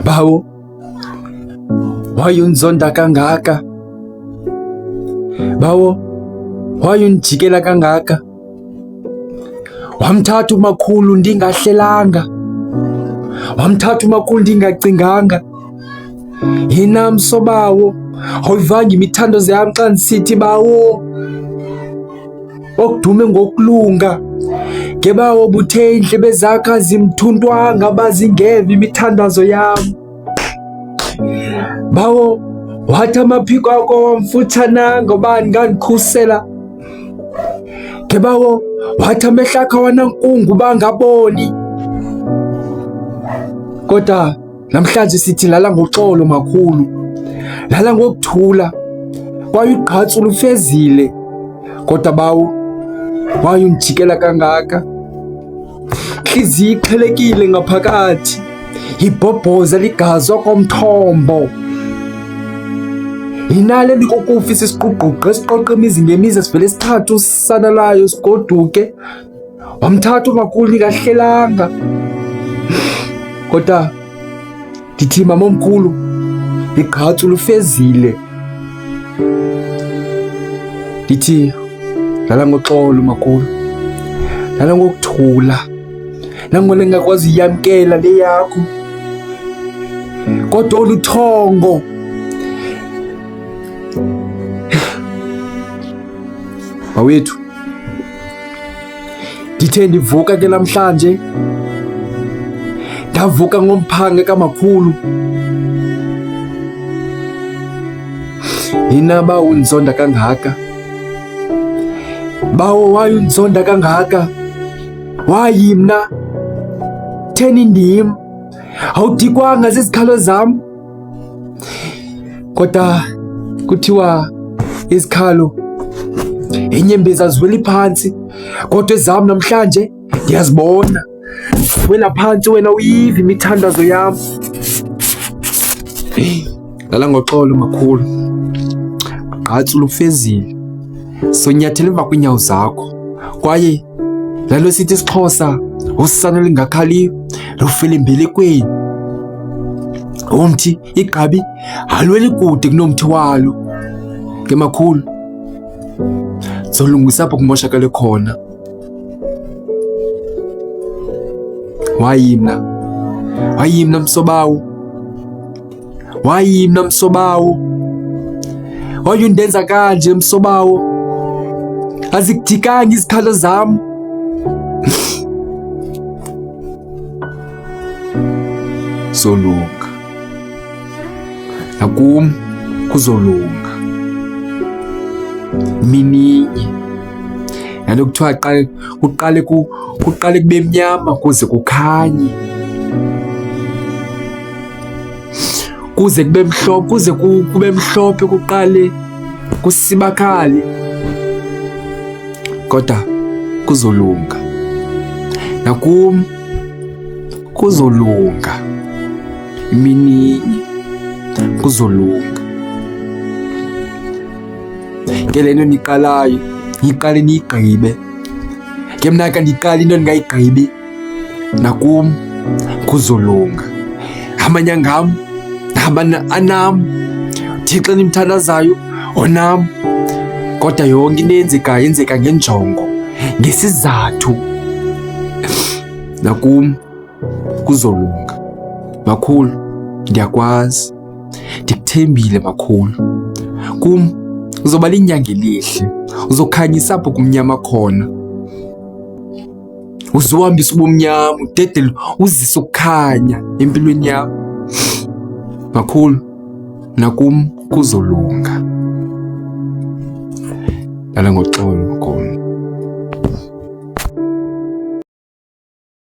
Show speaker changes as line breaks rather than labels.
Bawo, wayunzonda kangaka? Bawo, wayundijikela kangaka? Wamthatha umakhulu ndingahlelanga, wamthatha umakhulu ndingacinganga. Yina msobawo, awuyivanga imithandazo yam xa ndisithi bawo okudume ngokulunga. Ngebawo buthe iindlebe zakho azimthuntwanga bazingeva imithandazo yam. Bawo wathi amaphiko akho wamfutshananga uba ndingandikhusela. Ngebawo wathi amehlo akho awanankungu uba ngaboni. Kodwa namhlanje sithi lala ngoxolo makhulu, lala ngokuthula kwaye ugqatso lufezile. Kodwa bawo waye undijikela kangaka, intliziyo ixhelekile ngaphakathi, ibhobhoza ligazi okomthombo. Yinale likokufa isisiqugququ esiqoqa imizi ngemizi sivele sithathe usana lwayo sigoduke. Wamthatha umakhulu ndingahlelanga. Kodwa ndithi mamomkhulu igqatso lufezile. Ndithi lala ngoxolo makhulu, lala ngokuthula. Nangona ndingakwazi uyamkela le yakho, kodwa olu thongo mawethu. Ndithe ndivuka ke namhlanje ndavuka ngomphanga kamakhulu. Yina bawo undizonda kangaka? Bawo waye undizonda kangaka? Wayi mna theni ndim? Awudikwanga zizikhalo zam? Kodwa kuthiwa izikhalo inyembezi aziweli phantsi, kodwa ezam namhlanje ndiyazibona. Wela phantsi wena uyive imithandazo yam. Lala ngoxolo makhulu, gqatso lufezile, sonyathela emva kweenyawo zakho kwaye laa nto sithi isiXhosa usana olungakhaliyo lufela embelekweni. Umthi igqabi alweli kude kunomthi walo. Ke makhulu, zolungisa apho kumoshakale khona. Wayimna, wayimna msobawo, wayimna msobawo, wayundenza kanje msobawo, azikudikanga izikhalo zam. Zolunga nakum kuzolunga mininye nalo kuthiwa qale kuqale kuqale kube mnyama kuze kukhanye kuze kube mhlophe kuze kube mhlophe kuqale kusibakhale kodwa kuzolunga nakum kuzolunga imininye kuzolunga ke le nto niqalayo niyiqale niyigqibe ke mna ke andiyiqali into ndingayigqibi nakum kuzolunga amanye ngam hamba anam Thixo enimthandazayo onam kodwa yonke into eyenzekayo yenzeka ngenjongo ngesizathu nakum kuzolunga makhulu ndiyakwazi ndikuthembile makhulu kum uzoba linyanga elihle uzokhanyisa apho kumnyama khona uzohambisa ubumnyama udedele uzise ukukhanya empilweni yam makhulu nakum kuzolunga lala ngoxolo.